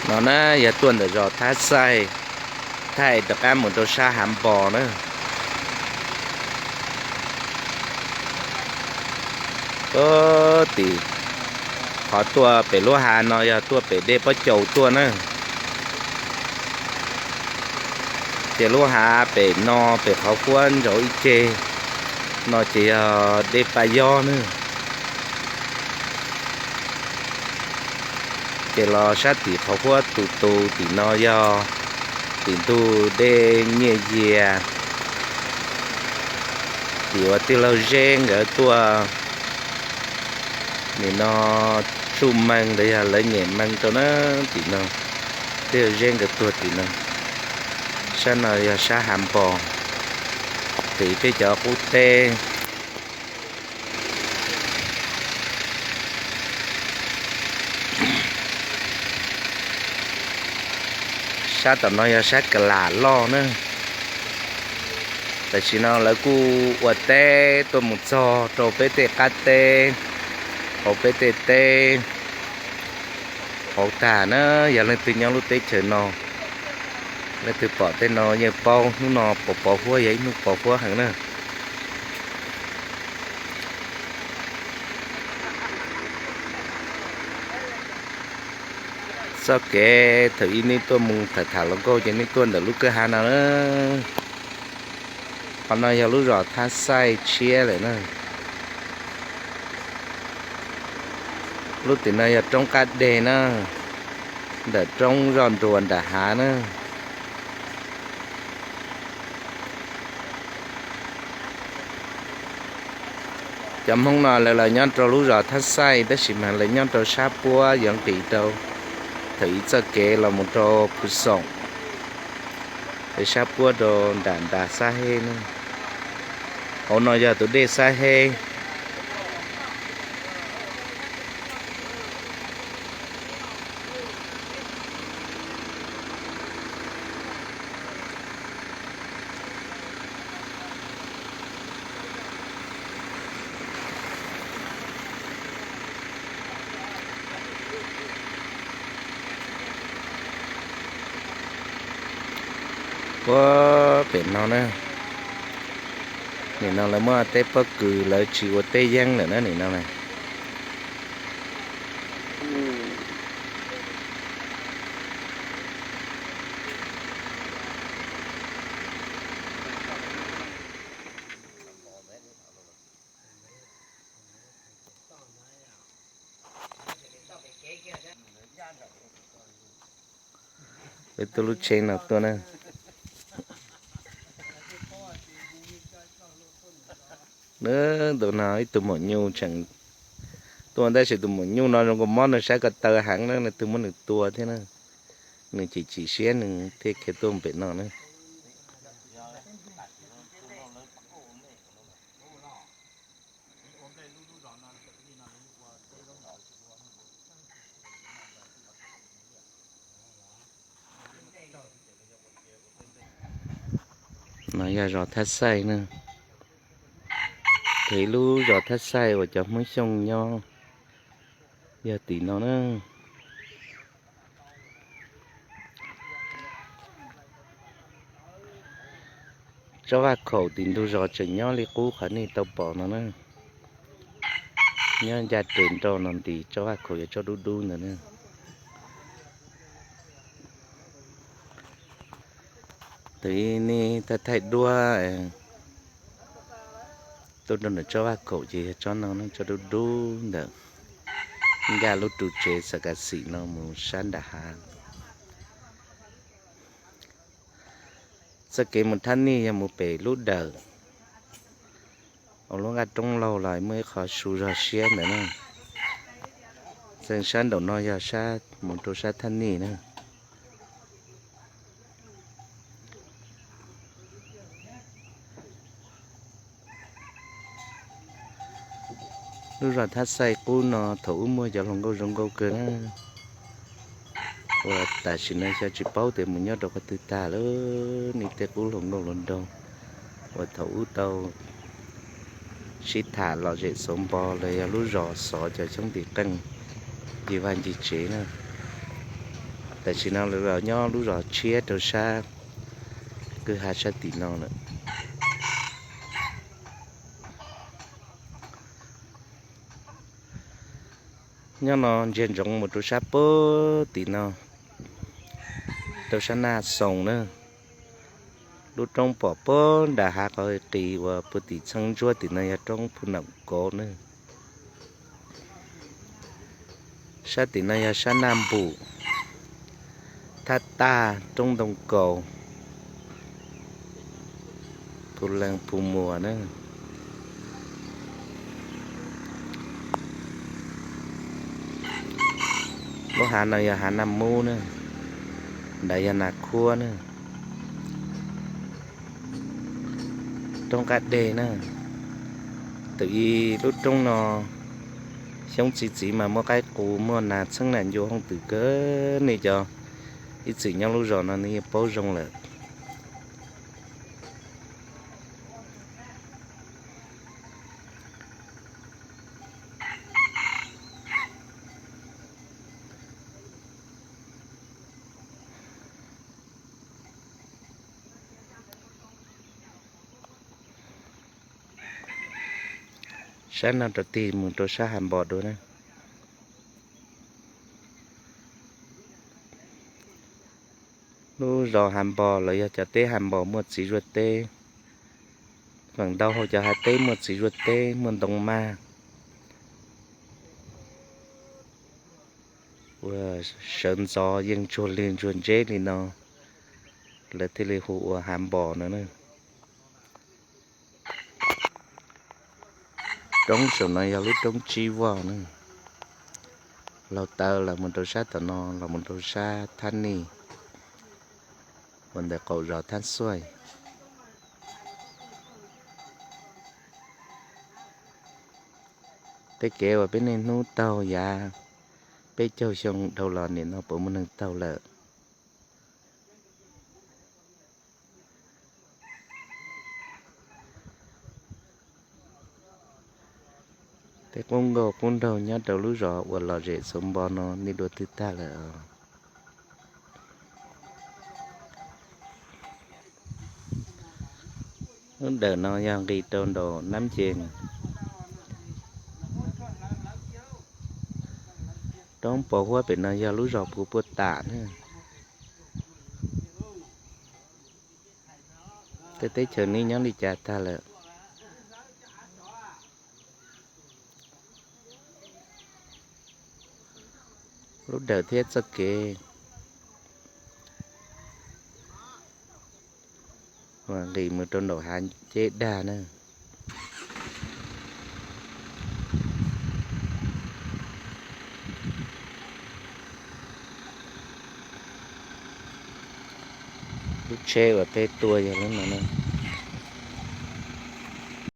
No na yog tuaj ntawm zos Thab Xaij, thaij rov qab mus rau sab Hav Npos na. Puag tim qhov tuaj pem lub hav no yog tuaj pem dej Pob Caus tuaj na. Ces lub hav pem no pem qhov huab nraud ib ceg no ces yog dej Paj Yob na. Ces los sab tim qhov huab tus tus tim no yog tim ntug dej Nyiaj Yias, tim uas tij laug Zeb nkawd tuaj nim no tsuj mees los yog lawv nyem mees rau na tim no. Tij laug Zeb nkawd tuag tim no. Sab no yog sab Hav Npos, tim peb cov qub teb. Sab tom no yog sab Kav Lam Loj na. Tam sim no lawv kuj ua teb tuaj mus txog rau peb tej qab teb, hauv peb tej teb hauv tag na. Yog leej twg nyob lub teb chaws no, leej twg pom tej no yeej paub, hnub no pos pos huab yog ib hnub pos huab heev na. Txoj kev thaum ub nej tuaj mus tham tham hluas nkauj ces nej tuaj ntawm lub kwj ha no na. Qhov no yog lub zos Thab Xaij tshiab lawm na. Lub tim no yog roob qab deg na, ntawm roob zoj nruas nram hav na. Cov Hmoob no lawv los nyob rau lub zos Thab Xaij tab sis mas lawv nyob rau sab puab yuav nqis rau, thaum ub txoj kev los mus rau Phu Xoom, lawv sab puab rau nram nram Xab Heb na. Hauv no yog tus dej Xab Heb. Puag pem no na, nim no lawv muab teb pob kws lawv tsis ua teb yeeb lawm na nim no na. Peb tuaj lub tsheb no tuaj na. Nws tus no ib tug maum nyuj tseem tuaj tab sis tus maum nyuj no zoo nkaus mob nws sab ko taw heev na, leej twg muab nws tua thiab na. Nws chim chim siab nws thiaj khiav tuaj pem no na. No yog zos Thab Xaij na. Ces lub zos Thab Xaij uas cov Hmoob Xyooj nyob yog tim no na. Tsob vaj khaum tim ntug zos tseem nyob li qub qhov nej tau pom no na. Nyob ncaj tes nrau no nti tsob vaj khaum yog tsob dub dub ntawd na. Tus ib nej thaij thaij duab tuaj rau ntawm tsob vaj khaum ces yog tsob no, tsob dub dub ntawm ncaj lub ru tsev Xam Kas Xim no mus sab nram hav. Txoj kev mus Thab Nij yog mus pem lub dawm, ua lub nqaj roob laug los muaj ib qho su zog siab ntawd na. Txeev sab nraum no yog sab mus rau sab Thab Nij na. Lub zos Thab Xaij qub no thaum ub muaj cov hluas nkauj zoo nkauj kawg na. Uas tam sim no xyov tsis paub tias mus nyob rau qhov twg tag lawm, nej tej qub hluas nkauj hluas nraug uas thaum ub tau sib tham lom zem xauv npo los yog lub zos xov cov xyoob ntim qeej ncig vaj ncig tsev na. Tam sim no lawv los nyob lub zos tshiab rau sab kwj ha sab tim no lawm. Nyob no ntsia ntsoov mus rau sab puag tim no, rau sab Naj Xoo na. Lub roob pom puag nram hav qhov qis uas puag tim txheeb ntsuab tim no yog roob Phu Nam Kauv na. Sab tim no yog sab Naj Npum, Thab Taj, roob Ntoo Kaus, Phu Leej, Phu Muas na. Lub hav no yog hav Naj Mub na, nram yog Nas Khuab na. Roob Qab Dej na. Tus ib lub roob no xyoob txi txiv mas muaj qaib qus muaj nas txheeb nas ncua hooj twm kawg, nej cov ib txwm nyob lub zos no nej yeej paub zoo lawm. Sab no rau tig mus rau sab Has Npos dua na. Lub zos Has Npos los yog cov teb Has Npos muaj txiv zuag teb. Feem ntau hauv cov hav teb muaj txiv zuag teb muaj ntoo maj. Ua sawv ntxov yeej tsuag lwg ntsuag ntseb li no, lawv thiaj li hu ua Has Npos no na. Roob saum no yog lub roob Tsib Voj na. Laug taw los mus rau sab tom no los mus rau sab Thab Nij, ua ntawm qaum zos Thab Xuaij. Tej kev uas peb niaj hnub taug yav peb caug xyoo dhau los nim no puas muaj neeg taug lawm? Tej qub nkauj qub nraug nyob rau lub zos uas lom zem xuv npo no nej dua twg tag lawm os? Lub dawm no yog nqis rau nraum Nab Ncees. Roob pos huab pem no yog lub zos Phu Puaj Tam na. Tej teb chaws nej nyob li cas tag lawm? Lub dawm thiab txoj kev nqis mus rau nraum hav ceb dag na. Lub tsheb uas peb tuaj yog lub no na.